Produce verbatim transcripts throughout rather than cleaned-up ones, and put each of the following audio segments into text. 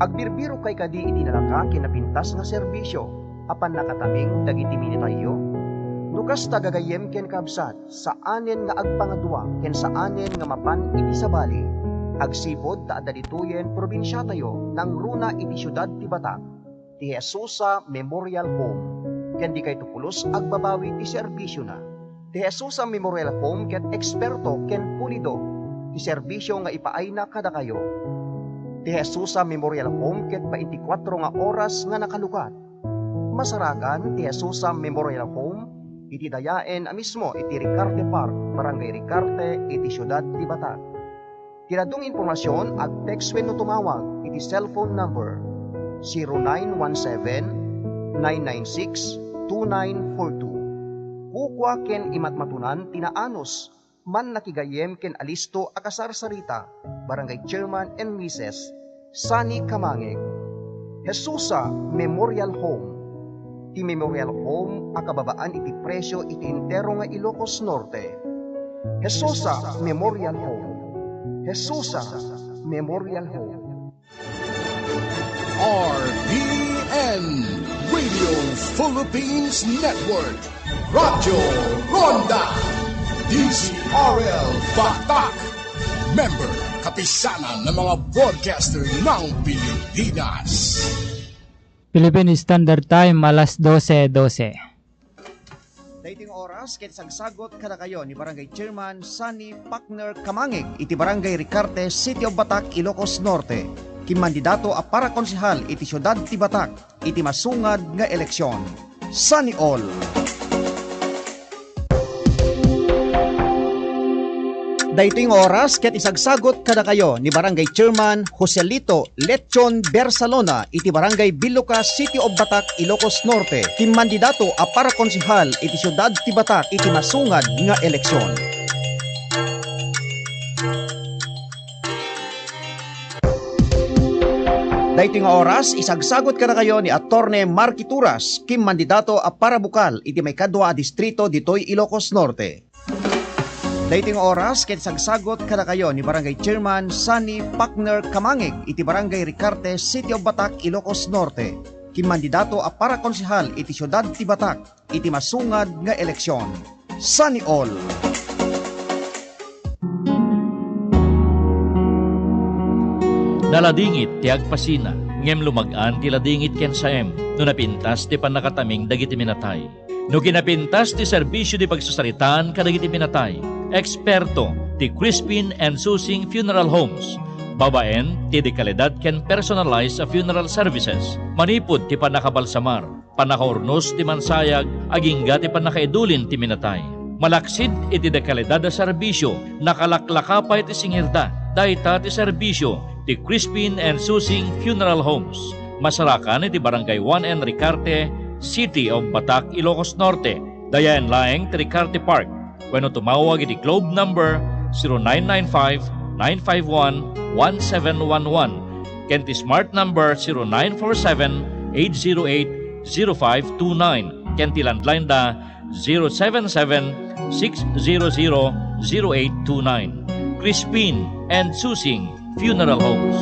Agbirbirokay kadi iti nalaka ken napintas nga serbisio a pannakataming dagiti minatayyo? No kasta, gagayyem ken kabsat, saanen nga agpangadua ken saanen nga mapan iti sabali. Agsipud ta adda ditoyen probinsiatayo, nangruna iti siudad ti Batak, ti Jesusa Memorial Home, ken dikayto pulos agbabawi ti serbisiona. Ti Jesusa Memorial Home ket eksperto ken pulido ti serbisio nga ipaayna kadakayo. Ti Jesusa Memorial Home ket baintikwatro nga oras nga nakalukat. Masarakan ti Jesusa Memorial Home iti dayaen a mismo iti Ricarte Park, Barangay Ricarte, iti siudad ti Batak. Ti dadduma nga impormasion, ag-text wenno tumawag iti cellphone number zero nine one seven, nine nine six, two nine four two. Kukua ken imatmatunan ti naanus, mannakigayyem ken alisto a kasarsarita, Barangay Chairman and Missus Sunny Kamangeg. Jesusa Memorial Home. Ti Memorial Home a kababaan iti presio iti entero nga Ilocos Norte. Jesusa Memorial Home. Jesusa Memorial Home. R P N, Radio Philippines Network. Radyo Ronda, D Z R L Batak. Member, Kapisanan ng mga Broadcaster ng Pilipinas. Philippine Standard Time, alas dose dose. Daytoy nga oras ket isagsagut kadakayo ni Barangay Chairman Sunny Pakner Kamangeg iti Barangay Ricarte, City of Batak, Ilocos Norte. Kinmandidato a para konsehal iti siudad ti Batak iti masungad nga eleksion. Sunny all! Daytoy nga oras ket isagsagut kadakayo ni Barangay Chairman Joselito Lechon Bersalona iti Barangay Biluca, City of Batak, Ilocos Norte, kinmandidato a para konsehal iti siudad ti Batak iti masungad nga eleksion. Daytoy nga oras, isagsagut kadakayo ni Attorney Marky Turas, kinmandidato a para bukal iti maikadua a distrito ditoy Ilocos Norte. Daytoy nga oras ket isagsagut kadakayo ni Barangay Chairman Sunny Pakner Kamangeg iti Barangay Ricarte, City of Batak, Ilocos Norte, kinmandidato a para konsehal iti siudad ti Batak iti masungad nga eleksion. Sunny all! Naladingit ti agpasina, ngem lumag-an ti ladingit ken saem no napintas ti pannakataming dagiti minatay. No kinapintas ti serbisio ti pagsasaritaan kadagiti minatay, eksperto ti Crispin and Susing Funeral Homes, babaen ti dekalidad ken personalized a funeral services, manipud ti pannakabalsamar, pannakaurnos ti mansayag, agingga ti pannakaidulin ti minatay. Malaksid iti dekalidad a serbisio, nakalaklaka pay ti singirda. Dayta ti serbisio ti Crispin and Susing Funeral Homes. Masarakan iti Barangay one N Ricarte, City of Batak, Ilocos Norte. Dayaen laeng ti Ricarte Park wenno tumawag iti Globe number zero nine nine five, nine five one, one seven one one ken ti Smart number zero nine four seven, eight zero eight, zero five two nine ken ti landline da zero seven seven, six zero zero, zero eight two nine. Crispin and Susing Funeral Homes.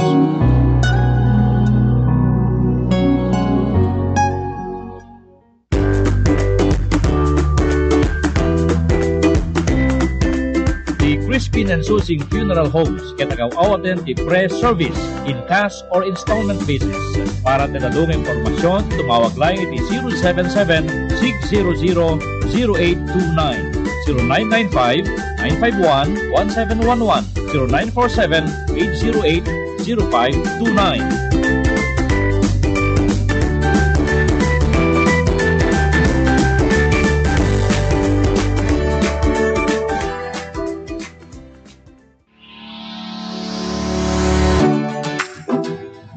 Ti Crispin and Susing Funeral Homes ket agaw-awaten ti pre-service in cash or installment basis. Para ti dadduma nga impormasion, tumawag laeng iti zero seven seven, six zero zero, zero eight two nine, zero nine nine five, nine five one, one seven one one, zero nine four seven, eight zero eight, zero five two nine.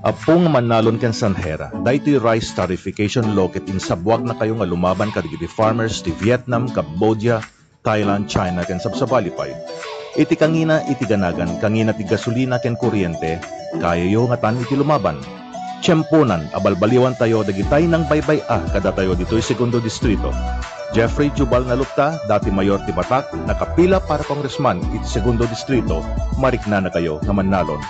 Apo nga mannalon ken sanhera, daytoy rice tarification law ket insabwagna kayo nga lumaban kadagiti farmers ti Vietnam, Cambodia, Thailand, China, ken sabsabali pay. Iti kangina iti ganagan, kangina ti gasolina ken kuryente, kayayo nga tan iti lumaban. Tiemponan a balbaliwantayo dagitay nangbaybay-a kadatayo ditoy Segundo Distrito. Jeffrey Jubal Nalupta, dati mayor ti Batak, nakapila para congressman iti Segundo Distrito, mariknanakayo nga mannalon.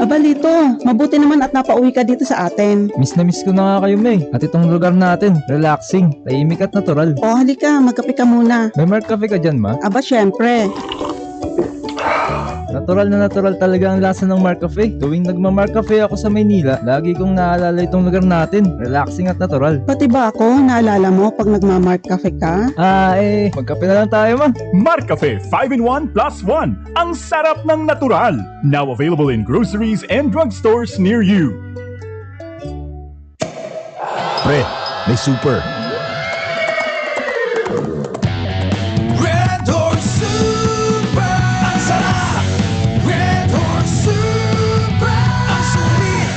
Aba, Lito, mabuti naman at napauwi ka dito sa atin. Miss na miss ko na nga kayo, May. At itong lugar natin, relaxing, tahimik at natural. O, halika, magkape ka muna. May Mark Cafe ka dyan, Ma? Aba, syempre. Natural na natural talaga ang lasa ng Mark Cafe. Tuwing nagma-Mark Cafe ako sa Maynila, lagi kong naalala itong lugar natin. Relaxing at natural. Pati ba ako, naalala mo pag nagma-Mark Cafe ka? Ah, eh, magkape na lang tayo, Ma. Mark Cafe five in one plus one. Ang sarap ng natural. Now available in groceries and drugstores near you. Pre, may super. Red Horse Super! Ang sarap! Red Horse Super! Ang sulit!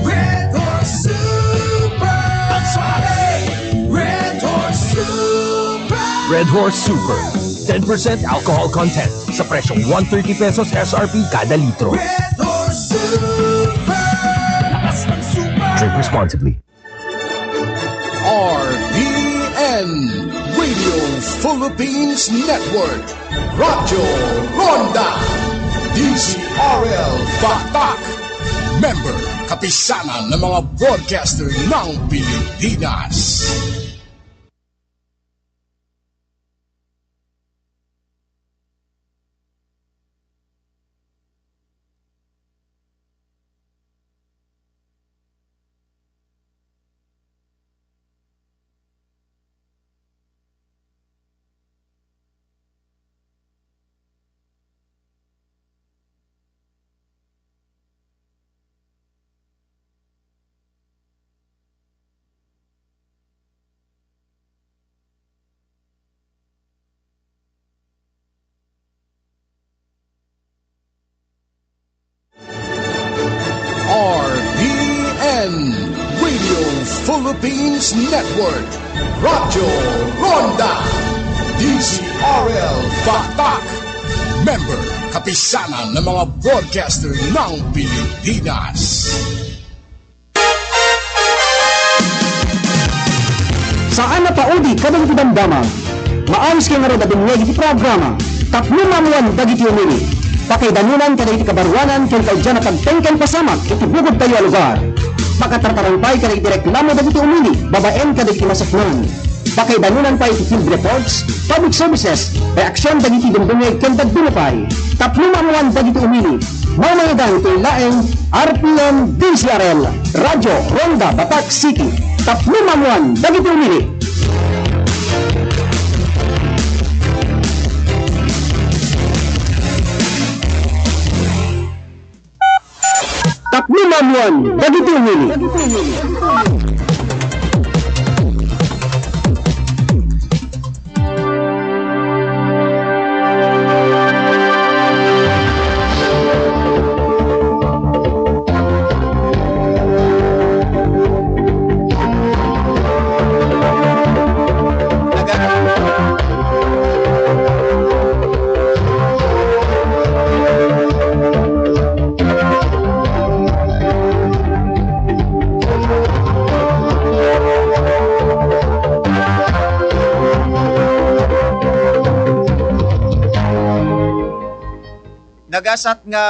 Red Horse Super! Ang sulit! Red Horse Super! Red Horse Super, ten percent alcohol content, sa presyong one thirty pesos S R P kada litro. Red Horse Super! Lakas ng super! Drink responsibly. R P N, Radio Philippines Network, Radyo Ronda, D Z R L Batak, member, Kapisanan ng mga Broadcaster ng Pilipinas. R P N, Radio Philippines Network, Radyo Ronda, D Z R L Batak, member, Kapisanan ng mga Broadcaster ng Pilipinas. Saan a paudi kadagiti damdama. Maawis kayo ngarud a dumngeg iti programa Tapno Maammuan Dagiti Umili. Pakaidanunan kadagiti kabaruanan ken kauddian a pagteng ken pasamak iti bukodtayo a lugar. Makatartarang pay kadagiti reklamo dagiti umili babaen kadagiti masaknaan. Pakaidanunan pay iti field reports, public services, reaksyon dagiti dumdumngeg ken dadduma pay. Tapno maammuan dagiti umili. Mamaedan iti laeng R P N D Z R L, Radyo Ronda Batak City. Tapno maammuan dagiti umili. Tapno maammuan dagiti umili. Nagasat nga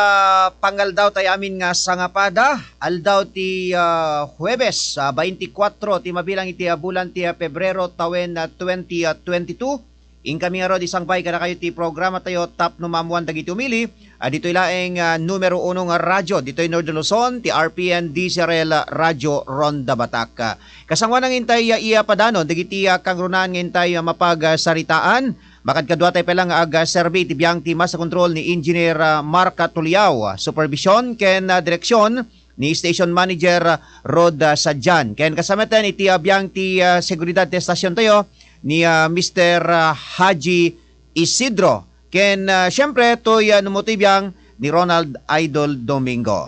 pangaldaw tayo amin nga sangapada, aldaw ti, ah, Huwebes, ah, baintikwatro ti mabilang iti, ah, bulan ti, ah, Pebrero tawen, ah, twenty, ah, twenty-two. Inkami ngarud, isangpay kadakayo ti programa tayo, Tapno Maammuan Dagiti Umili, ah, ditoy laeng, ah, numero uno nga radyo ditoy Northern Luzon, ti R P N D Z R L Radyo Ronda Batak. Ah, kasangoanan nga intay, ah, iya padanon dagiti, ah, kangrunaan nga intay, ah, mapagsaritaan. Makadkaduatay pay lang nga agserbi iti biang ti masa control ni Engineer, ah, Mark Tuliao, ah, supervision ken, ah, direksyon ni Station Manager, ah, Rod, ah, Sadian. Ken kasamatan iti, ah, biang ti, ah, seguridad ti estasion tayo ni, ah, Mister, ah, Haji Isidro. Ken, ah, siyempre, toy, ah, numutoy biang ni Ronald Idol Domingo.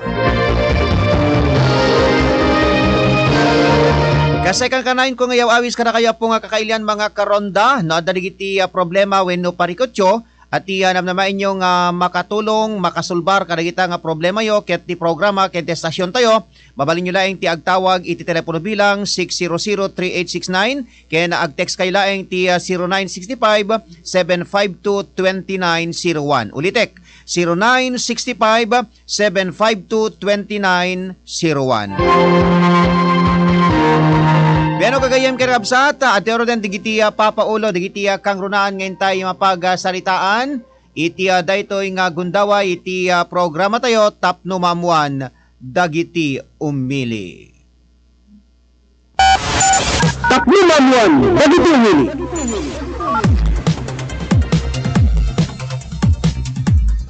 Kasay kankanayon ko nga yaw-awis kadakayo, Apo nga kakailian, mga karonda, no adda dagiti, ah, problema wenno parikutyo, Iti, ah, namnamaenyo nga makatulong, makasolbar kadagita nga problemayo ket ti programa ken ti estasiontayo, mabalinyo laeng ti agtawag iti telepono bilang six zero zero three eight six nine ken agtext kayo laeng ti, ah, zero nine six five, seven five two, twenty nine zero one. Ulitek, zero nine six five, seven five two, twenty nine zero one. Wen no, gagayyem ken kabsat, adda ruden dagiti, ah, papaulo dagiti, ah, kangrunaan nga intay mapagsaritaan iti, ah, daytoy nga gundaway iti, ah, programatayo tapno maammuan dagiti umili. Tapno maammuan dagiti umili.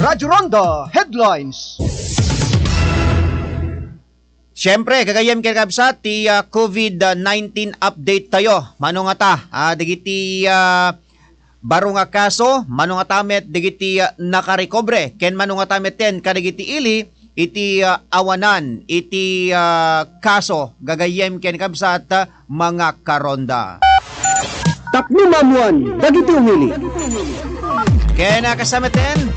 Radyo Ronda Headlines. Siyempre, gagayyem ken kabsat ti, ah, covid nineteen update tayo. Mano ngata, ah, dagiti, ah, baro nga kaso, mano ngata met dagiti, ah, nakarekobre, ken mano ngata metten kadagiti ili iti, ah, awanan iti, ah, kaso, gagayyem ken kabsat, ah, mga karonda. Tapno maammuan dagiti umili. Ken, ah, kasta metten,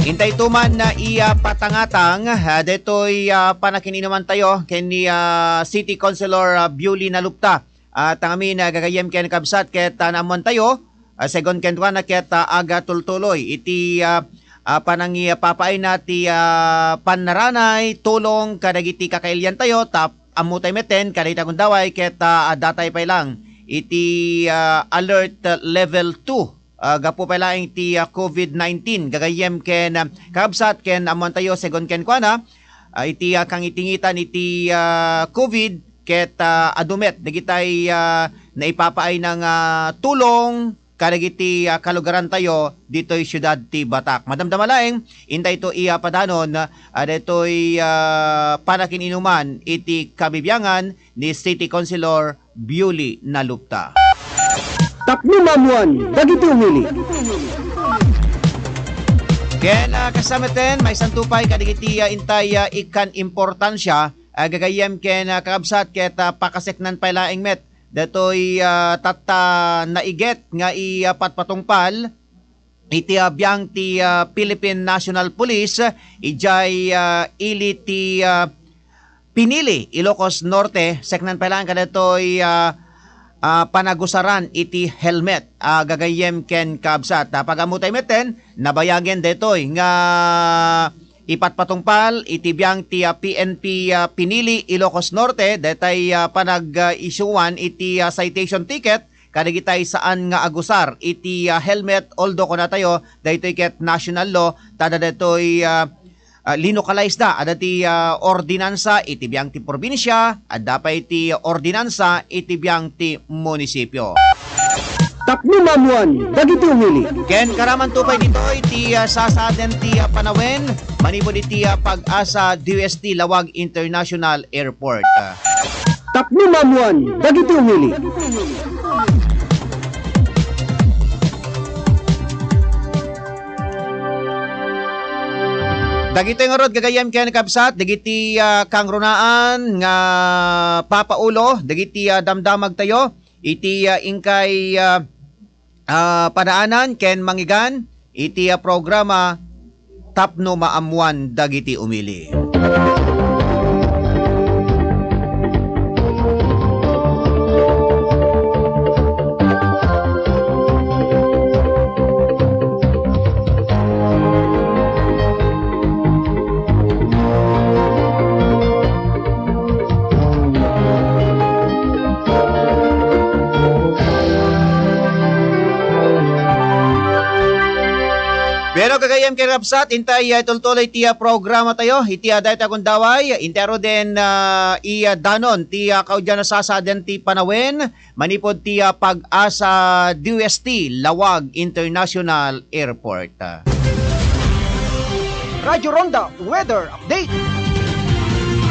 intay tuman na iya patangatang, ah, detoy, ah, panakininuman tayo ken ni, ah, City Councilor, ah, Biuli Nalupta. Ah, tangamin, ah, gagayyem ken kabsat ket, ah, naammuan tayo, ah, segun ken kuana ket, ah, agatultuloy iti, ah, ah, panangipapaayna ti, ah, pannaranay tulong kadagiti kakailian tayo, tap-, ammo tay metten kadagiti gundaway ket, ah, addatay pay lang iti, ah, alert level two, ah, gapu pay laeng ti, ah, covid nineteen. Gagayyem ken, ah, kabsat ken ammuan tayo segun ken kuana, ah, iti, ah, kangitingitan iti, ah, covid ket, ah, adu met dagitay, ah, naipapaayna nga tulong kadagiti, ah, kalugarantayo ditoy siudad ti Batac. Madamdama laeng, intay to iya padanon, ah, ditoy, ah, panakininuman iti kabibiangan ni City Councilor Biuli Nalupta. Tapno maammuan dagiti umili. Ken, ah, kasta metten, maisanto pay kadagiti, ah, intay, ah, ikkan importansia, ah, gagayyem ken, ah, kakabsat ket, ah, pakaseknan pay laeng met datoy, ah, tatta naiget nga i, ah, patpatungpal iti, ah, biang ti, ah, Philippine National Police, idiay, ah, ili ti, ah, Pinili, Ilocos Norte, seknan pay laeng kadatoy, ah, ah, panagusaran iti helmet, ah, gagayyem ken kabsat. Ah, pag-ammotay metten, nabayagen daytoy nga ipatpatungpal iti biang ti, ah, P N P, ah, Pinili, Ilocos Norte, daytay, ah, panag, ah, isyuan iti, ah, citation ticket kadagitay saan nga agusar iti, ah, helmet, although kunatayo, daytoy ket national law, ta adda daytoy, ah, ah, linokalize da, adda ti, ah, ordinansa iti biang ti probinsia, adda pay ti ordinansa iti biang ti munisipio. Tapno maammuan dagiti umili. Ken karamanto pay ditoy ti, ah, sasaaden ti, ah, panawen, manipud iti, ah, Pag-asa D U S T Lawag International Airport. Ah, Tapno maammuan dagiti umili. Dagitoy ngarud, gagayyem ken kabsat, dagiti, ah, kangrunaan nga papaulo dagiti, ah, damdamagtayo iti, ah, inkay, ah, ah, padaanan ken mangigan iti, ah, programa tapno maammuan dagiti umili. Pero gagayyem ken kabsat, intay, ah, itultuloy ti, ah, programa tayo. Iti, ah, dayta gundaway, intay aruden, ah, i, ah, danon ti, ah, kaudian a sasaaden ti panawen manipud ti, ah, Pag-asa D U S T Lawag International Airport. Radyo Ronda Weather Update.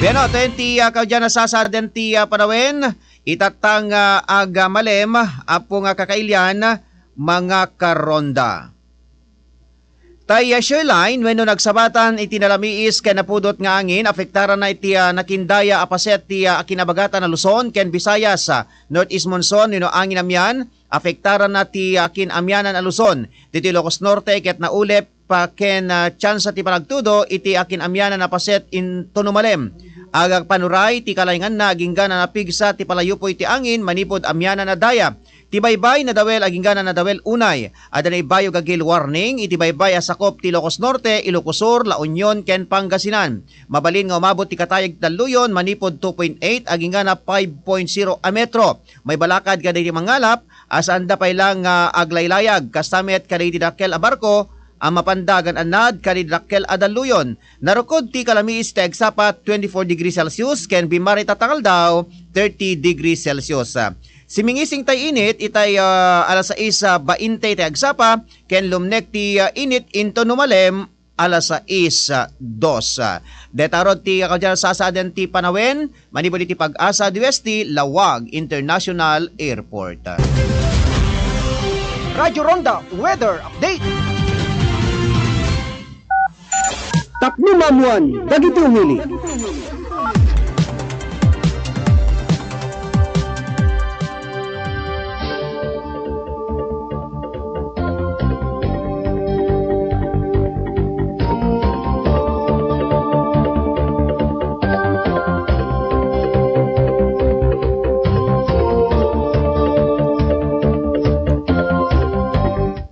Bueno, ito ti, ah, kaudian a sasaaden ti, ah, panawen. Itattang, ah, agmalem, apo nga kakailian, mga karonda. Tay, ah, Sherline, wenno nagsabatan iti nalamiis ken napudot nga angin, apektaranna iti, ah, nakindaya a paset ti, ah, akinabagatan a Luzon ken Visayas. Ah, northeast monsoon wenno angin amian, apektaranna ti, ah, akin-amianan a Luzon. Ditoy Ilocos Norte ket naulep pa ken, ah, tsansa ti panagtudo iti akin-amianan a paset inton umalem. Agagpanuray ti kalainganna agingga napigsa ti palayupo iti angin manipud amianan a daya. Ti baybay nadawel agingga nadawel unay. Adda naibayog a gale warning iti baybay a sakup ti Ilocos Norte, Ilocos Sur, La Union, ken Pangasinan. Mabalin nga umabot ti katayag ti dalluyon manipud two point eight agingga five point zero a metro. Maibalakad kadagiti mangalap a saanda pay la nga aglaylayag, kasta met kadagiti dakkel a barko a mapanda agan-annad kadagiti dakkel a dalluyon. Narukod ti kalamiis ti agsapa, twenty-four degrees Celsius, ken bimmarit a tangaldaw, thirty degrees Celsius. Simingising tay init itay, ah, alas sais, ah, bainte ti agsapa, ken lumnek ti, ah, init inton umalem alas sais, ah, dos. Deta rod ti, ah, kadian sasaaden ti panawen, manipud iti Pag-asa Dueste Laoag International Airport. Radyo Ronda Weather Update. Tapno maammuan dagiti umili.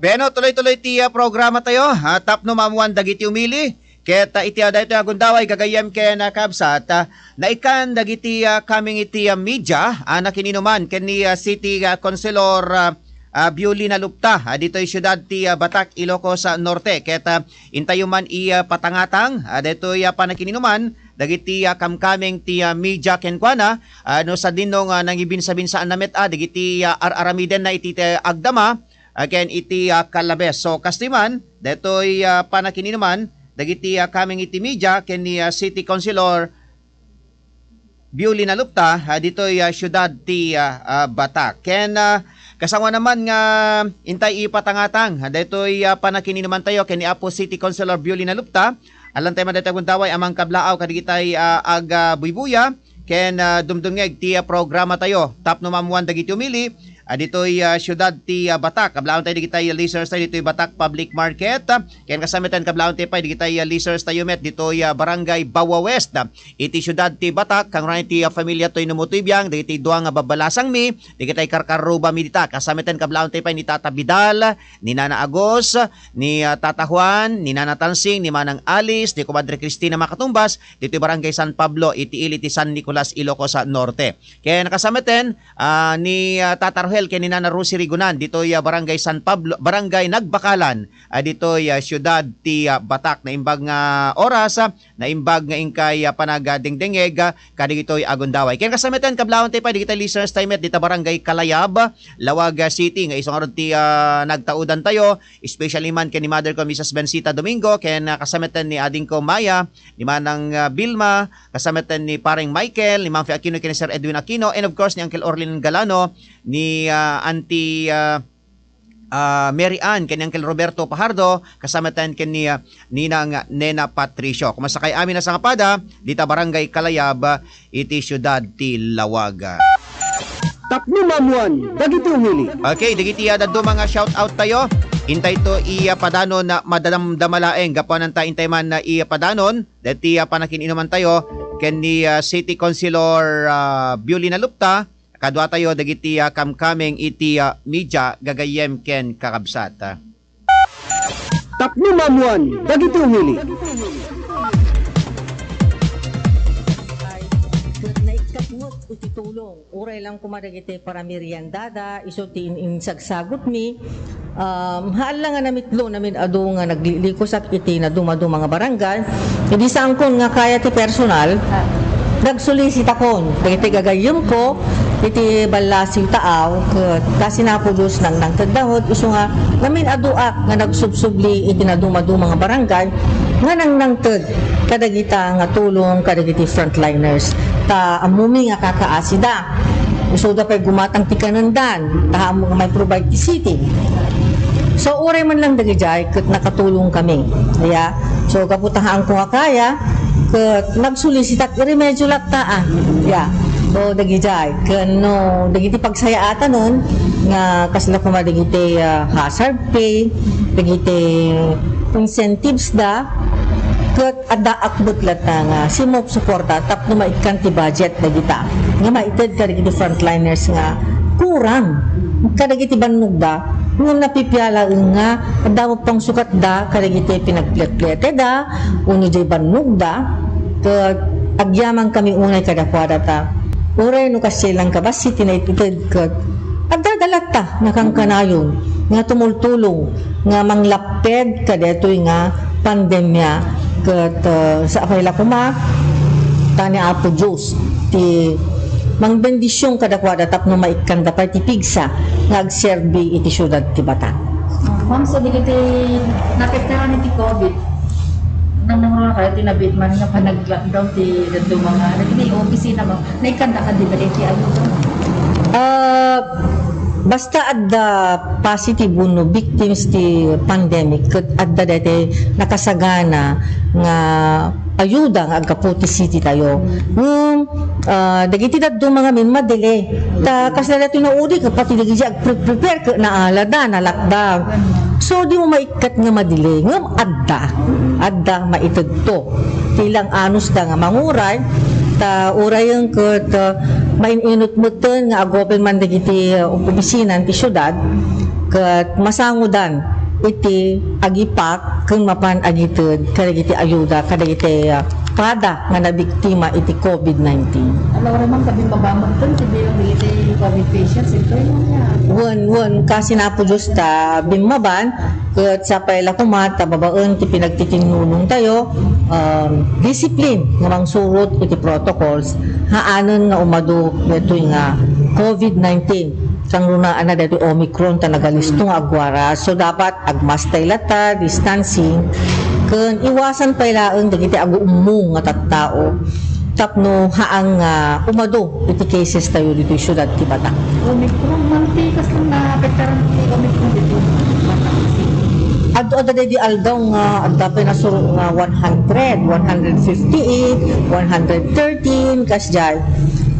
Beno, tuloy-tuloy ti, ah, programa tayo. Ah, tapno maammuan dagiti umili. Ket, ah, iti, ah, daytoy a gundaway, gagayyem ken, ah, kabsat, ah, naikkan dagiti, ah, kameng iti, ah, media, ah, nakininuman ken ni, ah, City, ah, Councilor, ah, ah, Biolina Lupta, ah, ditoy siudad ti, ah, Batac, Ilocos, ah, Norte. Ket, ah, intayo man i, ah, patangatang, ah, daytoy, ah, panakininuman dagiti, ah, kamkameng ti, ah, media kenkuana, ah, no sadino nga nangibinsabinsaanna met, ah, dagiti, ah, ar-aramidenna iti, ti agdama, ah, ken iti, ah, kallabes. So, kastoy man, daytoy, ah, panakininuman dagiti, ah, kameng iti media ken ni, ah, City Councilor Biolina Lupta, ah, ditoy, ah, siudad ti, ah, ah, Batac. Ken, ah, kasangoan man nga intay ipatangatang, ah, daytoy, ah, panakininumantayo ken ni Apo City Councilor Biolina Lupta. Alantay man daytoy a gundaway a mangkablaaw kadagitay, ah, agbuybuya ken, ah, dumdumngeg ti, ah, programa tayo. Tapno maammuan dagiti umili, ah, ditoy, ah, siudad ti, ah, Batac. Kablaawentayo dagitay listeners tayo ditoy Batac Public Market. Ken kasamiten kablaawentayo pay dagitay, ah, listeners tayo met ditoy, ah, Barangay Bawa West, ah, iti siudad ti Batac, kangrunaen ti, ah, familia Toy Numutuy Biang, dagiti dua nga babbalasangmi, dagitay karkarrubami dita. Kasamiten kablaawentayo pay ni Tata Vidal, ni Nana Agos, ni, ah, Tata Juan, ni Nana Tansing, ni Manang Alice, ni Kumadre Cristina Makatumbas, ditoy Barangay San Pablo, iti ili ti San Nicolas, Ilocos, ah, Norte. Ken kasamiten, ah, ni, ah, Tata Rohel ken ni Nana Rosie Rigunan, ditoy, ah, Barangay San Pablo, Barangay Nagbakalan, ah, ditoy, ah, siudad ti, ah, Batac. Naimbag nga oras, ah, naimbag nga inkay, ah, panagdengdengngeg, ah, kadagitoy a gundaway. Ken kasamiten, kablaawentayo pay dagitay listeners tayo met dita Barangay Kalayab, Laoag, ah, City, nga isu ngarud ti, ah, nagtaudantayo, especially man ken ni mother ko, Missus Bensita Domingo, ken, ah, kasamiten ni adingko Maya, ni Manang, ah, Vilma, kasamiten ni Pareng Michael, ni Ma'am Fe Aquino, ken ni Sir Edwin Aquino, and of course, ni Uncle Orlin Galano, ni, ah, Auntie, ah, ah, Mary Ann, ken ni Uncle Roberto Pajardo, kasamiten ken ni, ah, Ninang Nena Patricio. Kumasakay amin a sangapada, dita Barangay Kalayab, iti siudad ti Laoag. Tapno maammuan dagiti umili. Okay, dagiti, ah, dadduma nga shout out tayo. Intayto ipadanon a madadamdama laeng. Gapuananta intay man a ipadanon dagiti, ah, panakininuman tayo ken ni, ah, City Councilor, ah, Biolina Lupta, kaduatayo dagiti, ah, kamkameng iti, ah, media gagayyem ken kakabsat. Tapno maammuan dagiti umili. Ay, ket naikkat met iti tulong. Uray lang koma dagiti parameriendada, isu ti in-, insagsagutmi. Um, haan la nga namitlo, namin-adu nga naglilikusak iti naduma-duma nga barangay. Idi saankon nga kaya ti personal, nagsolicitakon dagiti gagayyemko iti Ballasiw Taaw, ket ta sinapulos nangnangtedda met, isu nga namin-aduak nga nagsubsubli iti naduma-duma nga barangay nga nangnangted kadagita nga tulong kadagiti frontliners. Ta ammomi nga kakaasida. Isuda pay gumatang ti kanendan, ta ammo nga mai-provide ti city. So, uray man lang dagidiay, ket nakatulong kami. Ya. So, gapu ta haan ko nga kaya, ket nagsolicitak, iremedyo latta, ah. Ya. So, dagidiay, ken no, dagiti pagsayaatanon, nga kasla koma dagiti, ah, hazard pay, dagiti incentives da, ket adda akbet latta nga simmusuporta tapno maikkan ti budget dagita nga maited kadagiti frontliners nga kurang kadagiti bannogda, ngem napipiala nga adda met pangsukatda kadagiti pinagpletpleteda wenno diay bannogda, ket agyaman kami unay kadakuada ta uray no kasdiay lang kabassit ti naited ket adda da latta nga kankanayon nga tumultulong nga manglapped kadaytoy nga pandemia ket, ah, sapay la koma ta ni Apo Dios ti mangbendision kadakuada tapno maikkanda pay ti pigsa nga agserbi iti siudad ti Batak. Ah, ma'am, so dagiti naapektaran iti COVID, nang nangruna kayo ti nabiit man nga panag-lockdown ti dadduma nga, dagiti opisina mo, naikkanda kadi dagiti ayuda? Ah, basta adda positive wenno victims ti pandemic, ket adda daytoy nakasagana nga ayuda nga aggapu ti city tayo. Ngem, ah, dagiti dadduma ngamin, madele. Ta kasla daytoy naudi, ket pati dagiti agpre-prepare, ket naalada, na-lockdown. So, di mo maikkat nga madele. Ngem adda. Adda, maitedto. Ti lang anusda nga manguray, ta urayen ket, ah, main-inut metten nga ag-open man dagiti, ah, opisina ti siudad, ket masangodan iti agipak ken mapan agited kadagiti ayuda kadagiti, ah, kada nga nabiktima iti COVID nineteen. Ala, uray man kabimmaba metten ti bilang dagiti COVID patients, ito yun nga. Wen, wen, kasin Apo Dios ta bimmaban, ket sapay la koma ta babaen ti pinagtitinnulongtayo, um, discipline nga mangsurot iti protocols, haanen nga umadu daytoy nga COVID nineteen. Kangrunaan na daytoy Omicron ta nagalisto nga agwara. So, dapat agmask tay latta, distancing, ken iwasan pay laeng dagiti aguummong nga tattao tapno haan nga umadu iti cases tayo ditoy siudad ti Batak. Omicron, man ti kasla naapektaran ti Omicron ditoy Batak City? Adda, adda daydi aldaw nga adda pay nasuro nga one hundred, one hundred fifty-eight, one hundred thirteen, kasdiay.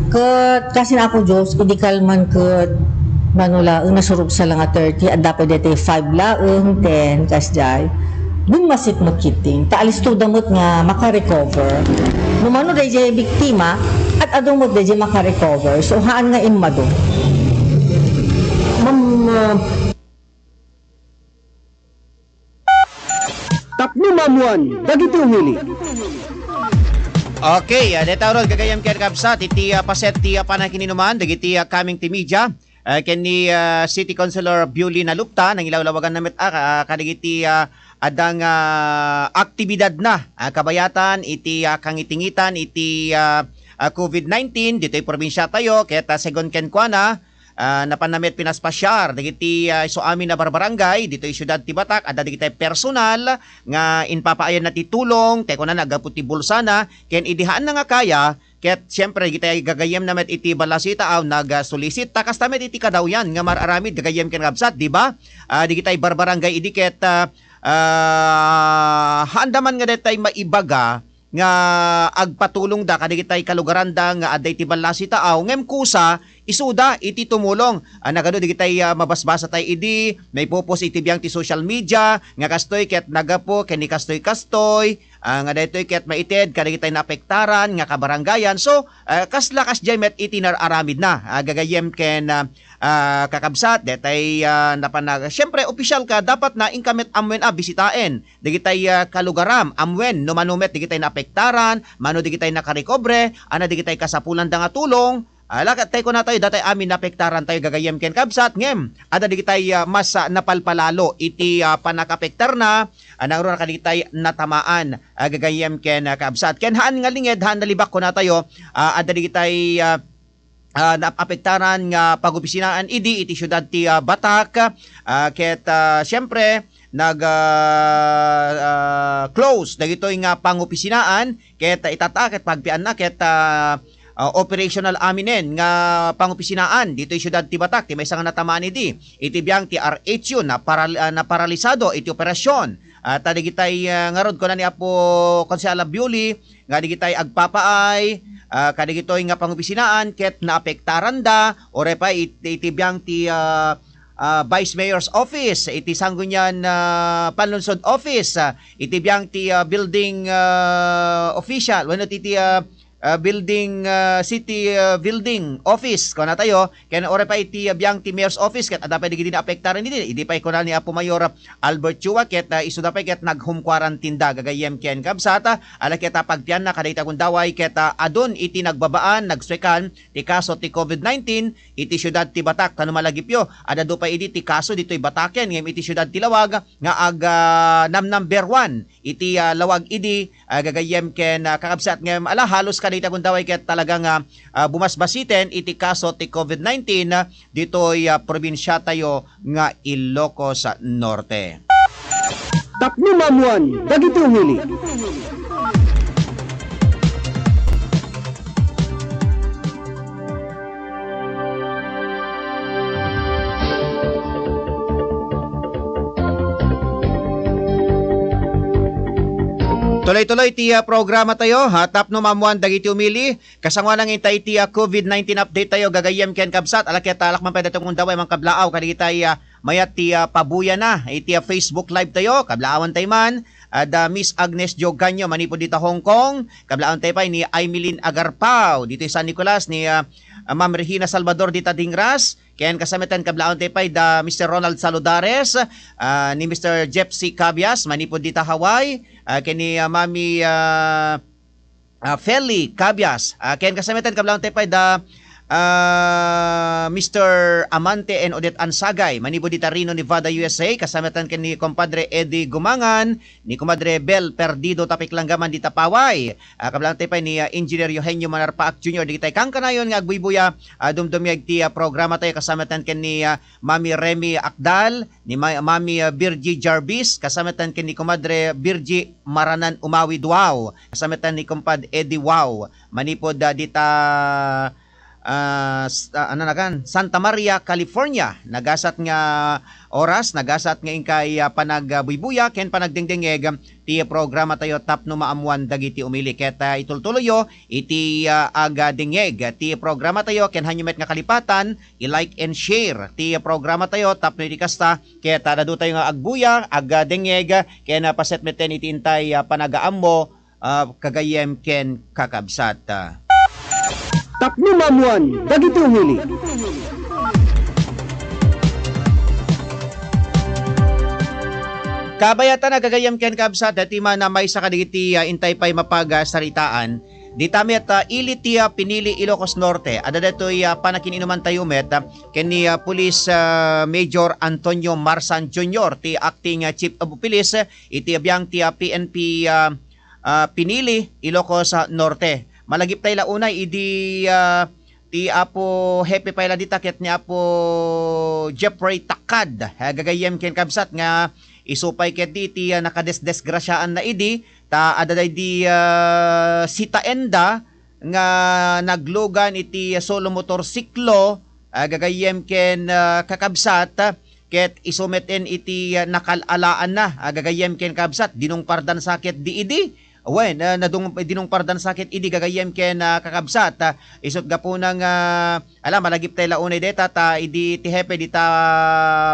Ket kasin Apo Dios, idi kalman ket mano laeng nasurok sa la nga thirty, adda pay daytoy five laeng, ten, kasdiay. Bummasit met ketdin, ta alistoda met nga makarecover. No mano daydiay biktima, ad-adu met daydiay makarecover. So, haan nga immadu. Ma'am, ah, tapno maammuan dagiti umili. Okay, ah, dayta unay gagayyem ken kabsat, iti, ah, paset ti, ah, panangin-inuman, dagiti, ah, coming ti media, ah, ken ni, ah, City Councilor Biolina Lupta, nangilawlawaganna met, ah, ka-, ah, kadagiti, ah, adda nga, ah, aktibidadna, ah, kabayatan iti, ah, kangitingitan iti, ah, ah, COVID nineteen, ditoy probinsia tayo, ket, ah, segun kenkuana, ah, napanna met pinaspasiar dagiti, ah, isu amin a barbarangay ditoy siudad ti Batak, adda dagiti personal nga impapaayanna ti tulong, ti kunana, gapu ti bulsana, ken idi haanna nga kaya, ket siempre, dagiti gagayyemna met iti ballasitaaw, nag-, ah, solicit, ta kasta met iti kadawyan nga mar-aramid, gagayyem ken kabsat, di ba? Ah, dagiti barbarangay idi ket, ah, ah, haanda man nga daytoy maibaga nga agpatulongda kadagiti kalugaranda nga adda iti ballasitaaw, ngem kusa, isuda iti tumulong. Ah, nagadu dagiti, ah, mabasbasa tayo idi, maipopost iti biang ti social media, nga kastoy ket naggapu ken ni kastoy-kastoy, ah, nga daytoy ket maited kadagiti naapektaran nga kabarangayan. So, ah, kasla kasdiay met iti nar-aramidna. Ah, gagayyem ken, ah, ah, kakabsat, daytoy, ah, napan-, siempre, opisyal ka, dapat na inka met ammoen a bisitaen dagiti, ah, kalugaram, ammoen, no mano met dagiti naapektaran, mano dagiti nakarekobre, ania dagiti kasapulanda nga tulong, ah, la ket tay kunatayo, daytoy amin naapektaran tayo gagayyem ken kabsat, ngem, adda dagiti, ah, mas, ah, napalpalalo iti, ah, pannakaapektarna, ah, nangruna kadagiti natamaan, ah, gagayyem ken, ah, kabsat. Ken haan nga linged, haan nalibak kunatayo, ah, adda dagiti, ah, ah, naapektaran nga pangopisinaan idi iti siudad ti, ah, Batak. Ah, ket, ah, siempre, nag, ah, ah, close dagitoy nga pangopisinaan ket itatta ket pagpianna ket, ah, ah, operational aminen nga pangopisinaan ditoy siudad ti Batac, ti maysa nga natamaan idi. Iti biang ti R H U, naparal-, ah, naparalisado iti operasyon. Ah, ta dagitay, ah, ngarud, kuna ni Apo Konsehal Abiuli, nga dagitay agpapaay, ah, kadagitoy nga pangopisinaan ket naapektaranda, uray pay it-, iti biang ti, ah, ah, Vice Mayor's Office, iti Sangguniang, ah, Panlunsod Office, ah, iti biang ti, ah, building, ah, official, wenno iti, ah, ah, building, ah, city, ah, building office, kunatayo, ken uray pay iti, ah, biang ti Mayor's Office, ket adda pay dagidi naapektaran idi, idi pay kuna ni Apo Mayor Albert Chua, ket, ah, isuda pay ket nag-home quarantine da, gagayyem ken kabsat, ah, ala ket, ah, pagpianna kadagiti agundaway, ket, ah, adun iti nagbabaan, nagsuekan ti kaso ti COVID nineteen iti siudad ti Batac, ta no malagipyo, adda adu pay idi ti kaso ditoy Bataken, ngem iti siudad ti Laoag nga ag, ah, nam-number one iti, ah, Laoag idi, ah, gagayyem ken, ah, kakabsat, ngem ala, halos kadagiti agundaway ket talaga nga, ah, bumasbasiten iti kaso ti COVID nineteen, ah, ditoy, ah, probinsiatayo nga Ilocos Norte. Tapno maammoan dagiti umili. Tuloy-tuloy ti, ah, programa tayo, ha, tapno maammoan dagiti umili. Kasangoanan nga intay iti, ah, COVID nineteen update tayo, gagayyem ken kabsat, ala ket, ah, alak man pay daytoy nga agundaway, mangkablaaw kadagitay, ah, mayat ti, ah, pabuyana iti, ah, Facebook Live tayo, kablaawan tayo man, ah, da Miss Agnes Dioganio manipud dita Hong Kong, kablaawan tayo pay ni Aimelin Agarpao ditoy San Nicolas, ni, ah, ah, Ma'am Regina Salvador dita Dingras, ken kasametan kablaawan tayo pay da Mister Ronald Saludares, ah, ni Mister Jeff C. Cabias manipud dita Hawaii, ah, ken ni, ah, Mami, ah, ah, Feli Cabias, ah, ken kasametan kablaawan tayo pay da, ah, Mister Amante and Odette Ansagay, manipud dita Reno, Nevada, U S A, kasametan ken ni Compadre Eddie Gumangan, ni Comadre Bel Perdido, tapik langgaman dita Paway. Ah, kablaawan tayo pay ni, ah, Engineer Eugenio Manarpaak Junior, dagitay kankanayon nga agbuybuya, ah, dumdumiag ti, ah, programa tayo, kasametan ken ni, ah, Mami Remy Akdal, ni Ma-, Mami, ah, Virgie Jarvis, kasametan ken ni Comadre Virgie Maranan Umawi Duao, kasametan ni Kumpad Eddie Wow, manipud, ah, dita, ah, s-, ah, ano na kan, Santa Maria, California. Nagasat nga oras, nagasat nga inkay, ah, panag, ah, buybuya ken panagdengdengeg ti programa tayo tapno maammoan dagiti umili. Ket, ah, itultuloyyo iti, ah, agdengngeg ti programa tayo, ken haanyo met nga kalipatan, i-like and share ti programa tayo tapno iti kasta, ket, ah, adu tayo nga agbuya, agdengngeg, ken, ah, paset metten iti intay, ah, panagaammo, ah, gagayyem ken kakabsat. Tapno maammoan dagiti umili. Kabayatan a gagayyem ken kabsat, daytoy man a maysa kadagiti, ah, intay pay mapagsaritaan. Dita met, ah, ili ti, ah, pinili Ilocos Norte. Adda daytoy, ah, panakin-inuman tayo met, ah, ken ni, ah, Police, ah, Major Antonio Marsan Junior, ti acting, ah, Chief of Police, iti biang ti, ah, P N P, ah, ah, pinili Ilocos, ah, Norte. Malagip tayo la unay idi, ah, ti Apo Hepe pay la dita ket ni Apo Jeffrey Takad. Ah, gagayyem ken kabsat nga isu pay ket di ti, ah, nakadesdesgrasiaan na idi, ta adda daydi, ah, sitaenda nga naglugan iti solo motorsiklo, ah, gagayyem ken, ah, kakabsat, ket isu met en iti, ah, nakal-alaanna, ah, gagayyem ken kabsat, dinungpardan sa ket di idi. Wen, ah, nadung-, dinungpardan sa ket idi gagayyem ken, ah, kakabsat, ah, isut gapuna nga, ala, malagip tayo la unay deta, ta idi ti hepe dita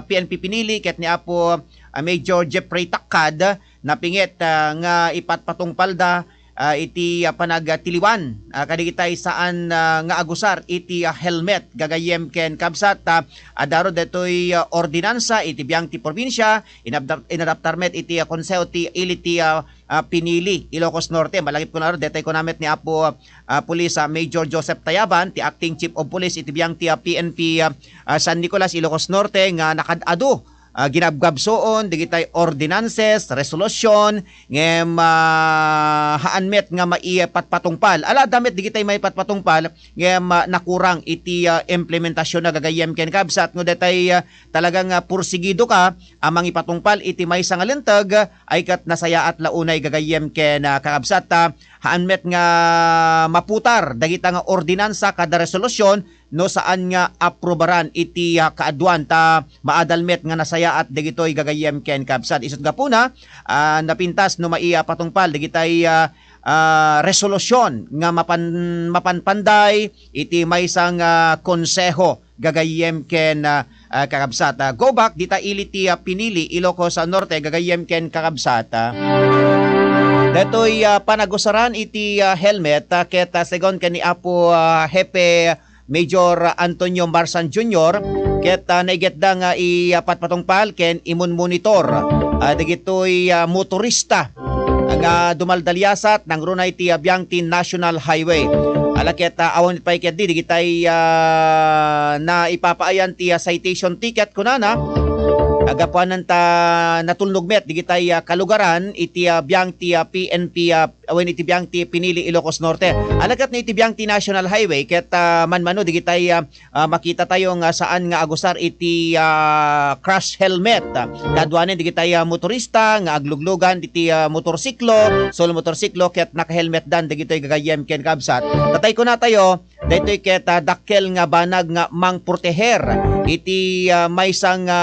P N P pinili ket ni Apo, ah, Major Jeffrey Takad, napinget, ah, nga ipatpatungpalda, ah, iti, ah, panagtiliwan, ah, kadagitay saan, ah, nga agusar iti, ah, helmet, gagayyem ken kabsat, ah, adda rod daytoy, ah, ordinansa iti biang ti probinsia, inabdar-, inadaptar met iti, ah, konseho ti ili ti, ah, ah, pinili, Ilocos Norte. Malagip ko na rod, daytoy kuna met ni Apo, ah, Police, ah, Major Joseph Tayaban, ti Acting Chief of Police iti biang ti, ah, P N P, ah, ah, San Nicolas, Ilocos Norte, nga nakad-adu ah, ginabgabsuon dagitay ordinances, resolusyon, ngem, ah, haan met nga maipatpatungpal. Ala, adda met dagitay maipatpatungpal, ngem, ah, nakurang iti, ah, implementasionna gagayyem ken kabsat. No detay, ah, talagang, ah, pursigido ka a mangipatungpal iti maysa nga linteg, ay ket nasayaat la unay gagayyem ken, ah, kakabsat, ta haan met nga maputar dagita nga ordinansa kada resolusyon no saan nga aprobaran iti, ah, kaaduan, ta maadal met nga nasayaat dagitoy gagayyem ken kabsat. Isut' gapuna, ah, napintas no maipatungpal dagitay, ah, ah, resolusyon nga mapan-, mapanpanday iti maysa nga konseho gagayyem ken, ah, ah, kakabsat. Ah, go back, dita ili ti, ah, pinili, Ilocos, ah, Norte, gagayyem ken kakabsat. Ah, detoy, ah, panagusaran iti, ah, helmet, ah, ket, ah, segun ken ni Apo, ah, Hepe Major Antonio Marsan Junior, ket, ah, naigitda nga ipatpatungpal ken imunmonitor, ah, dagitoy, ah, motorista nga dumaldaliasat nangruna iti, ah, biang ti National Highway. Ala ket, ah, awan pay ketdi digitay, ah, naipapaayan ti, ah, citation ticket kunana. Agapuanan ta natulnog met digitay, ah, kalugaran iti, ah, biang ti, ah, P N P, ah, wen iti biang ti pinili Ilocos Norte. Ala ket no iti biang ti National Highway ket, ah, manmano digitay, ah, ah, makita tayo nga saan nga agusar iti, ah, crash helmet. Kaduanen digitay, ah, motorista nga agluglugan iti, ah, motorsiklo, solo motorsiklo ket nakahelmetdan dagitoy gagayyem ken kabsat. Tatay kuna tayo, daytoy ket, ah, dakkel nga banag nga mangproteher iti, ah, maysa nga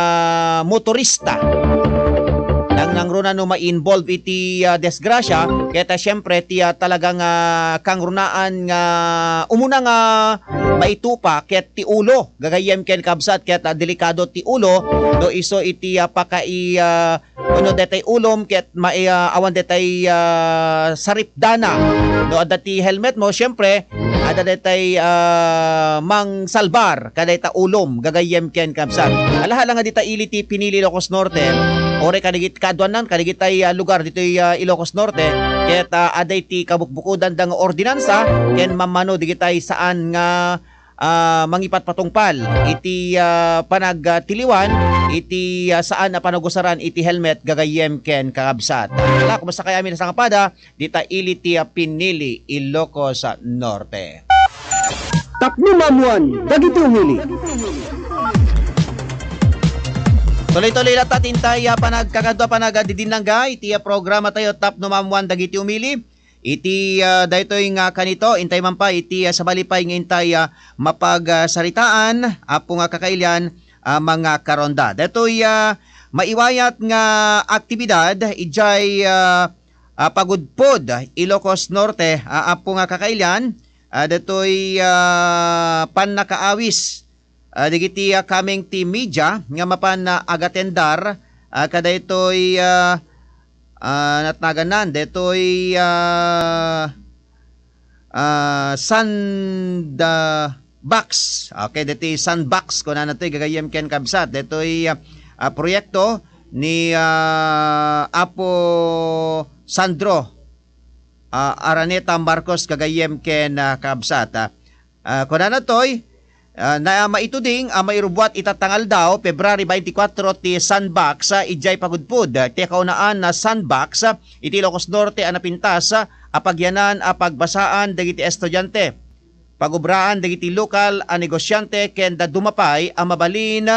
motorista. Nang nangruna no ma-involve iti, ah, disgrasya, ket, ah, siyempre ti, ah, talaga nga kangrunaan nga umuna nga maitupa ket ti ulo, gagayyem ken kabsat, ket, ah, delikado ti ulo no isu iti, ah, pakai, ah, wenno detay ulom ket mai-, ah, awan detay, ah, saripdana. No adda ti helmet mo, siyempre, adda detay, ah, mangsalbar kadayta ulom, gagayyem ken kabsat. Alahala nga dita ili ti pinili Ilocos Norte, ore kadigit-, kaduanan kadigitay, ah, lugar ditoy, ah, Ilocos Norte, ket, ah, aday ti kabukbukodan da nga ordinansa ken mammano digitay saan nga, ah, mangipatpatungpal iti, ah, panagtiliwan iti, ah, saan a panagusaran iti helmet, gagayyem ken kakabsat. Ala, kumusta kaya amin a sangapada? Dita ili ti, ah, pinili Ilocos, ah, Norte. Tapno maammuan dagiti umili. Tuloy-tuloy latta ti intay, ah, panagkakadua, panagdidinnangga iti, ah, programa tayo, Tapno Maammuan dagiti umili. Iti, ah, daytoy nga kanito, intay man pay iti, ah, sabali pay nga intay, ah, mapag, ah, saritaan, apo nga kakailian, ah, mga karonda. Daytoy, ah, maiwayat nga aktibidad, idiay, ah, ah, Pagudpud, Ilocos Norte, ah, apo nga kakailian, ah, daytoy, ah, pannakaawis, ah, dagiti, ah, kameng ti media nga mapan, ah, agatendar, ah, kadaytoy, ah, ah, natnaganan, daytoy, ah, ah, sand, ah, box. Okay, daytoy sandbox, kunana toy gagayyem ken kabsat. Daytoy, ah, ah, proyekto ni, ah, Apo Sandro, ah, Araneta Marcos gagayyem ken, ah, kabsat. Ah, ah, kunana toy, ah, na maituding a mairubbuat ita nga aldaw, February twenty-four ti sandbox, ah, idiay Pagudpud. Ti kaunaan a sandbox, ah, iti Ilocos Norte a napintas, ah, a pagyanan a pagbasaan dagiti estudiante, pagubraan dagiti lokal a negosiante ken dadduma pay a mabalin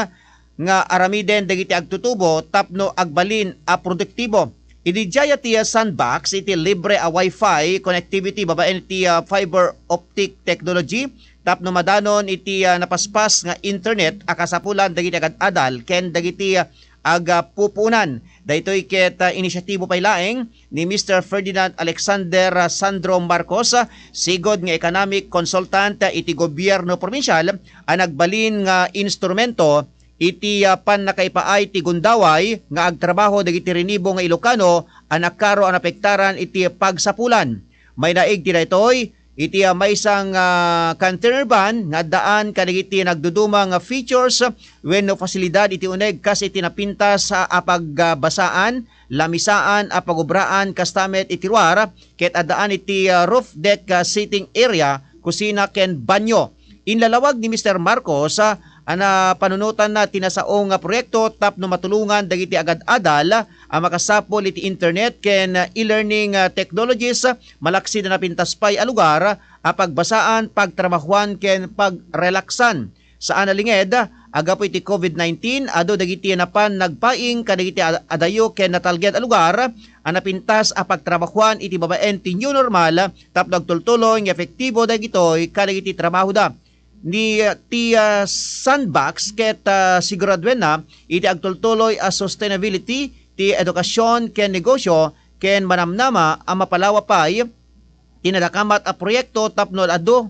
nga aramiden dagiti agtutubo tapno agbalin a produktibo. Idiay ti, ah, sandbox iti libre a Wi-Fi connectivity babaen iti, ah, fiber optic technology tapno madanon iti, ah, napaspas nga internet a kasapulan dagiti agad-adal ken dagiti, ah, agapupuonan. Daytoy ket, ah, inisyatibo pay laeng ni Mister Ferdinand Alexander, ah, Sandro Marcos, ah, sigud nga economic consultant, ah, iti gobierno probinsial a nagbalin nga instrumento iti, ah, pannakaipaay ti gundaway nga agtrabaho dagiti rinibo nga Ilocano a nakaro a napektaran iti pagsapulan. Mainaig ti daytoy iti, ah, maysa nga, ah, container van nga addaan kadagiti nagduduma nga features wenno pasilidad iti uneg kas iti napintas, ah, a pagbasaan, lamisaan a pagubraan kasta met iti ruar ket addaan iti, ah, roof deck, ah, sitting area, kusina ken banyo. Inlalawag ni Mister Marcos, ah, a napanunotanna ti nasao nga proyekto tapno matulongan dagiti agad-adal a makasapul iti internet ken e-learning, ah, technologies, malaksid a napintas pay a lugar a pagbasaan, pagtrabahuan ken pagrelaksan. Saan a linged, a gapu iti covid nineteen, adu dagiti napan nagpaing kadagiti a-, adayo ken natalged a lugar a napintas a pagtrabahuan iti babaen ti new normal tapno agtultuloy nga epektibo dagitoy kadagiti trabahoda. Ni, ah, ti, ah, Sandbox ket, ah, siguraduenna iti agtultuloy a sustainability ti edukasyon ken negosyo ken manamnama a mapalawa pay ti nadakamat a proyekto tapno adu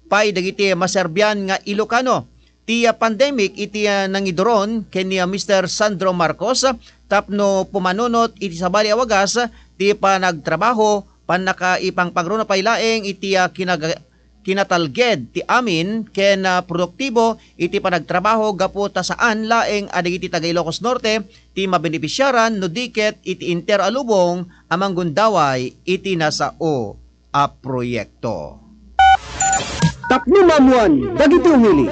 pay dagiti maserbian nga Ilocano. Ti, ah, pandemic iti, ah, nangiduron ken ni, ah, Mister Sandro Marcos, ah, tapno pumanunot iti sabali a wagas, ah, ti panagtrabaho, pannakaipangpangruna pay laeng iti, ah, kinaga-, kinatalged ti amin ken, ah, produktibo iti panagtrabaho gapu ta saan laeng a dagiti taga Ilocos Norte ti mabenepisiaran no di ket iti entero a lubong a manggundaway iti nasao a proyekto. Tapno maammuan dagiti umili.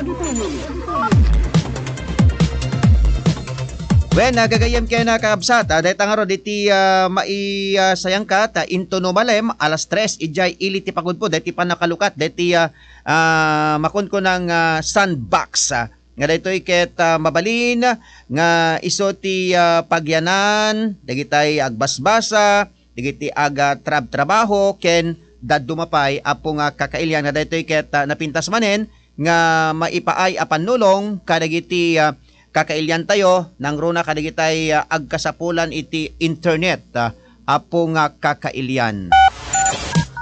Wen, ah, gagayyem ken, ah, kakabsat, ah, dayta ngarud iti, ah, mai-, ah, sayangkat, ah, intono malem, alas tres, idiay ili ti pagudpod, dayta pannakalukat, dayta, ah, ah, makunkunang, ah, sandbox, ah, nga daytoy ket, ah, mabalin nga isu ti, ah, pagyanan dagitay agbasbasa, dagiti aga trab-trabaho ken dadduma pay, Apo nga kakailian, nga daytoy ket, ah, napintas manen nga maipaay a pannulong kadagiti, ah, kakailiantayo, nangruna kadagitay, ah, agkasapulan iti internet, ah, Apo nga kakailian.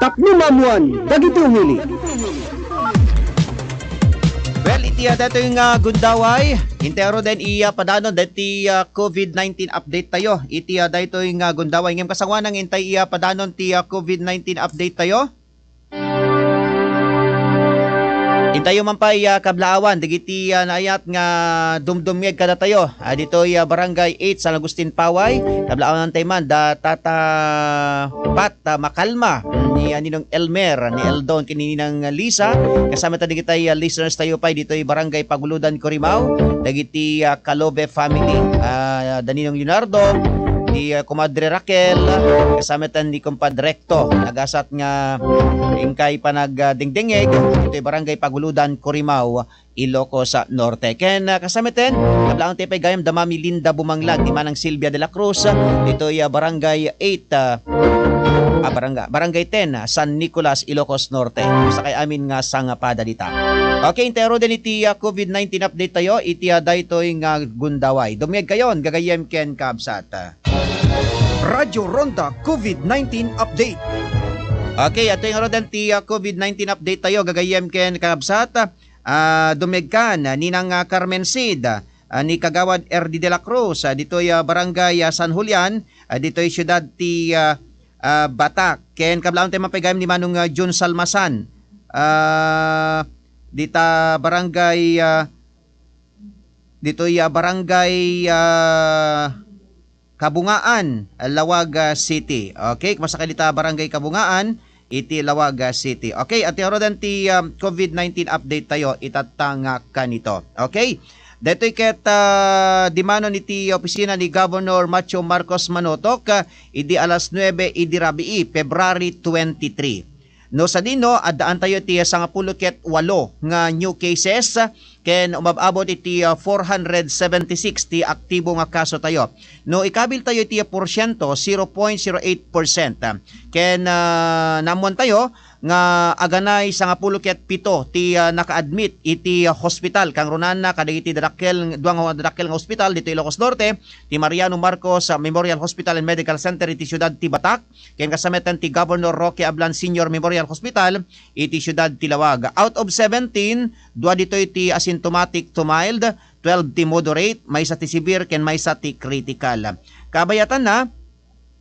Tapno maammuan dagiti umili. Well, iti, ah, daytoy nga gundaway, intero den iya padanon daytoy, ah, covid nineteen update tayo. Iti, ah, daytoy nga gundaway. Ngem kasangoanan intay iya padanon ti, ah, covid nineteen update tayo. Intayo man pay, ah, kablaawan, dagiti, ah, naayat nga dumdumngeg kadatayo. Ah, ditoy, ah, Barangay eight, San Agustin Paway. Kablaawan tayo man, da Tata Pat, ah, Makalma, ni, ah, Ninong Elmer, ni Eldon, ken ni Ninang Lisa. Kasama tayo dagiti, ah, listeners tayo pay ditoy Barangay Paguludan, Corimao. Dagiti, ah, Calobe family. Ah, da Ninong Leonardo, ni, ah, Kumadre Raquel, kasama tayo ni Kumpadre Hector. Nagasat nga inkay panagdingdingeg, ditoy Barangay Paguludan, Corimao, Ilocos Norte. Ken, ah, kasamiten, kablaawan tayo pay gayam da Mami Linda Bumanglag, ni Manang Silvia de la Cruz, ditoy, ah, Barangay eight, ah, ah, Barangay, Barangay ten, ah, San Nicolas, Ilocos Norte. Sakay amin nga sangapada dita. Okay, intero den iti, ah, covid nineteen update tayo, iti, ah, daytoy nga gundaway. Dumngeg kayon, gagayyem ken kabsat. Radyo Ronda covid nineteen Update. Okay, atoy ngaruden ti, ah, covid nineteen update tayo, gagayyem ken kakabsat. Ah, dumngeg kan, ah, Ninang, ah, Carmen Cid, ah, ni Kagawad R D de la Cruz, ah, ditoy, ah, Barangay, ah, San Julian, ah, ditoy siyudad ti, ah, ah, Batac. Ken kablaawan tayo man pay gayam ni Manong, ah, Jun Salmasan. Ah, dita Barangay, ah, ditoy, ah, Barangay, ah, Kabungaan, Laoag, ah, City. Okay, kumasakay dita Barangay Kabungaan, iti Laoag, ah, City. Okay, ati arodan ti, ah, covid nineteen update tayo, itatta nga kanito. Okay? Daytoy ket, ah, dimanon iti opisina ni Governor Macho Marcos Manotok, ah, idi alas nuebe idi rabii, February twenty-three. No sadino, addaan tayo iti sangapulo ket walo nga new cases, ken umab-abot iti, ah, four hundred seventy-six ti aktibo nga kaso tayo. No ikabil tayo iti porsyento, zero point zero eight percent. Ken, ah, naammoan tayo nga aganay sangapulo ket pito ti, ah, naka-admit iti, ah, hospital. Kangrunana kadagiti dadakkel, dua nga dadakkel nga hospital dito Ilocos Norte, ti Mariano Marcos, ah, Memorial Hospital and Medical Center iti siudad ti Batac, ken kasametan ti Governor Roque Ablan Senior Memorial Hospital iti siudad ti Laoag. Out of seventeen, dua ditoy ti asymptomatic to mild, twelve ti moderate, maysa ti severe, ken maysa ti critical. Kabayatanna,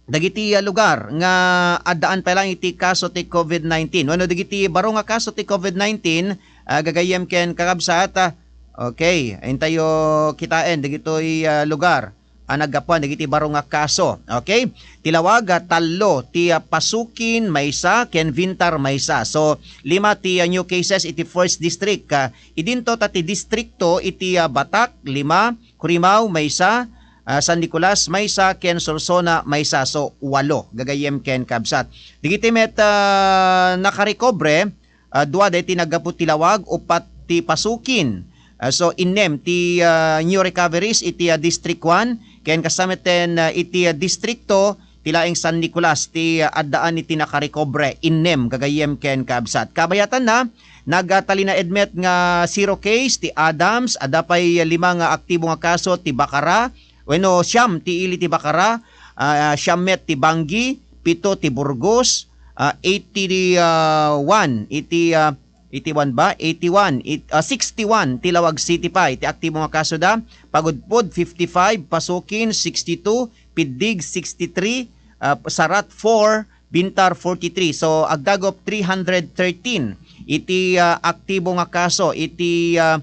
dagiti, ah, lugar nga addaan pay laeng iti kaso ti covid nineteen. Wenno dagiti baro nga kaso ti covid nineteen, ah, gagayyem ken kakabsat, ah, okay, intayo kitaen dagitoy, ah, lugar. a naggapuan dagiti baro nga kaso. Okay? Ti lawag, ah, tallo, ti, ah, Pasukin, maysa, ken Vintar, maysa. So, lima ti, ah, new cases iti first district. Ah, idinto ta ti distrikto iti, ah, Batac, lima, Curimaw, maysa, ah, San Nicolas, maysa, ken Solsona, maysa. So, walo. Gagayyem ken kabsat. Dagiti met, ah, nakarekobre, ah, dua daytoy naggapu ti lawag, upat ti Pasukin. Ah, so, innem ti, ah, new recoveries iti, ah, District one, ken kasta metten, ah, iti, ah, distrikto, ti laeng San Nicolas, ti, ah, addaan iti nakarekobre, innem, gagayyem ken kabsat. Kabayatanna, nagtalinaed met nga zero case ti Adams, adda pay lima nga aktibo nga kaso ti Bacara, wenno, siam ti ili ti Bacara, ah, siam met ti Bangui, pito ti Burgos, ah, eighty-one iti, ah, eighty-one ba? Eighty-one, it-, ah, sixty-one ti Laoag City pay ti aktibo nga kaso da. Pagudpud, fifty-five, Pasukin, sixty-two, Piddig, sixty-three, ah, Sarat, four, Bintar, forty-three. So, agdagop, three hundred thirteen iti, ah, aktibo nga kaso iti, ah,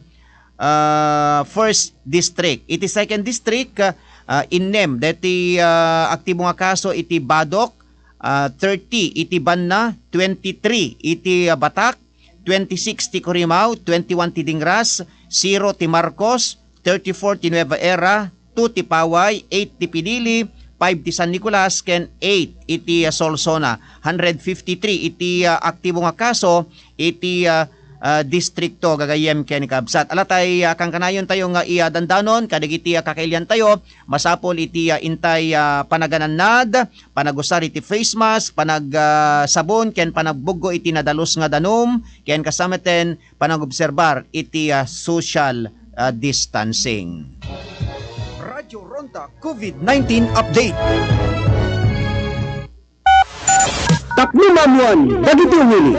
ah, first district. Iti second district, ah, ah, innem deti, ah, aktibo nga kaso iti Badoc, ah, thirty iti Banna, twenty-three iti, ah, Batac, twenty-six ti Curimaw, twenty-one ti Dingras, zero ti Marcos, thirty-four ti Nueva Era, two ti Paway, eight ti Pinili, five ti San Nicolas, ken eight iti, ah, Solsona. Hundred fifty-three iti, ah, aktibo nga kaso iti, ah, ah, distrikto, gagayyem ken kabsat. Ala tay, ah, kankanayon tayo nga iya dandanon kadagiti, ah, kakailian tayo, masapul iti, ah, intay, ah, panaganannad, panagusar iti face mask, panag, ah, sabon, ken panagbuggo iti nadalus nga danum, ken kasta metten panagobserbar iti, ah, social, ah, distancing. Radyo Ronda COVID nineteen Update. Tapno maammuan dagiti umili.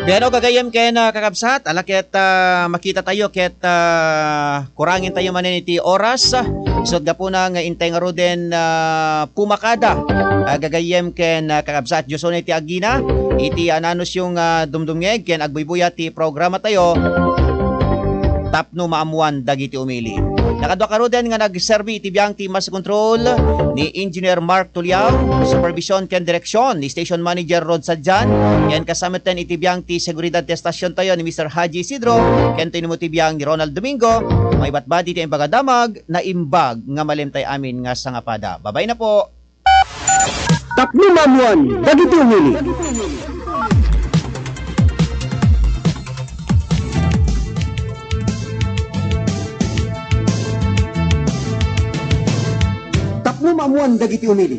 Piano gagayyem ken, ah, kakabsat, ala ket, ah, makita tayo ket, ah, kurangin tayo manen iti oras. Isut' gapuna nga intay ngaruden, ah, pumakada, ah, gagayyem ken, ah, kakabsat. Dios unay ti agina iti ananusyo nga dumdumngeg ken agbuybuya ti programa tayo tapno maammuan dagiti umili. Nakadua karuden nga nagserbi iti biang ti mass control ni Engineer Mark Tuliao, supervision ken direksyon ni Station Manager Rod Sadian, ken kasta metten iti biang ti seguridad ti estasion tayo ni Mister Haji Isidro, ken tinimo ti biang ni Ronald Domingo, maibatbati ti imbag a damag, naimbag nga malemtay amin nga sangapada. Babay na po! Tapno maammuan dagiti umili. Tapno maammuan dagiti umili.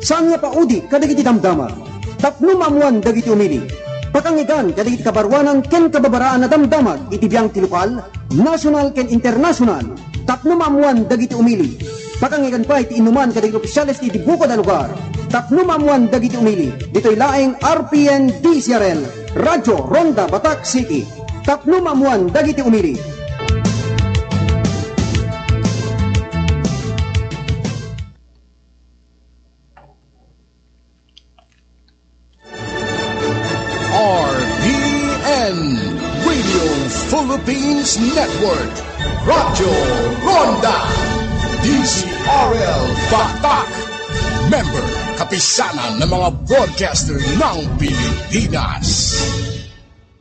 Saan nga paudi kadagiti damdamag. Tapno maammuan dagiti umili. Pakangigan kadagiti kabaruanan ken kababaraan a damdamag iti biang ti lokal, nasional ken internasional. Tapno maammuan dagiti umili. Pakangigan pay ti inuman kadagiti opisyales ti bukod a lugar. Tapno maammuan dagiti umili. Ditoy laeng R P N D C R L, Radyo Ronda Batac City. Tapno maammuan dagiti umili. R P N, Radio Philippines Network, Radyo Ronda, D C R L Batac, member, Kapisanan ng mga Broadcaster ng Pilipinas.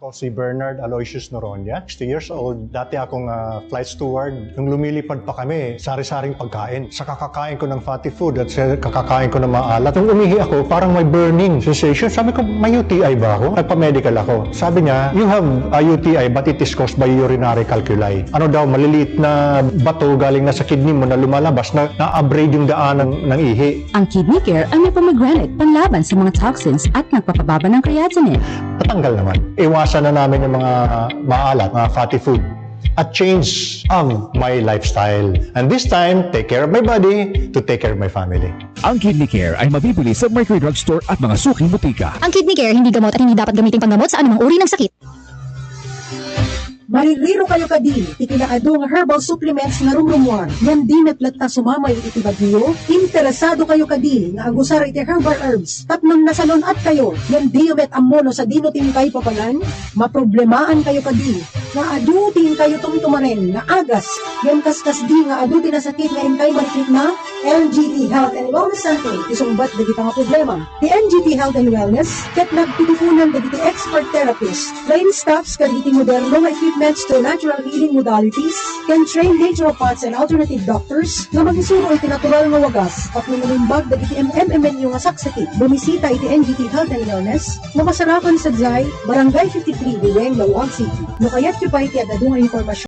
Ako si Bernard Aloysius Noroña, sixty years old. Dati akong, ah, flight steward. Nung lumilipad pa kami, sari-saring pagkain. Sa kakakain ko ng fatty food at sa kakakain ko ng maalat, nung umihi ako, parang may burning sensation. Sabi ko, "May U T I ba ako?" Nagpa-medical ako. Sabi niya, "You have a U T I, but it is caused by urinary calculi." Ano daw, maliliit na bato galing na sa kidney mo na lumalabas na na-abrade yung daanan ng ihi. Ang Kidney Care ay may pomegranate panlaban sa mga toxins at nagpapababa ng creatinine. Natanggal naman. Iwasan na namin yung mga maalat, mga fatty food. At change ang my lifestyle. And this time, take care of my body to take care of my family. Ang Kidney Care ay mabibili sa Mercury Drug Store at mga suking butika. Ang Kidney Care hindi gamot at hindi dapat gamiting panggamot sa anumang uri ng sakit. Maririro kayo kadi ti kinaadu nga herbal supplements nga rumrumuar. Ngem di met latta sumamay iti bagyo? Interesado kayo kadi nga agusar iti herbal herbs tapno nasalun-at kayo ngem diyo met ammo no sadino ti inkay papalan? Maproblemaan kayo kadi nga adu ti inkay tumtumaren nga agas ngem kaskasdi nga adu ti nasakit nga inkay marikna? N G T Health and Wellness Center ti sungbat dagita nga problema. Ti N G T Health and Wellness ket nagtitipunan dagiti expert therapists, trained staffs kadagiti moderno nga equipments to natural healing modalities, ken trained naturopaths and alternative doctors nga mangisuro iti natural nga wagas tapno mangimbag dagiti M M M N U nga saksakit. Bumisita iti N G T Health and Wellness nga masarakan sadiay Barangay fifty-three, Bueng, Laoag City. No kayatyo pay ti ad-adu nga impormasyon,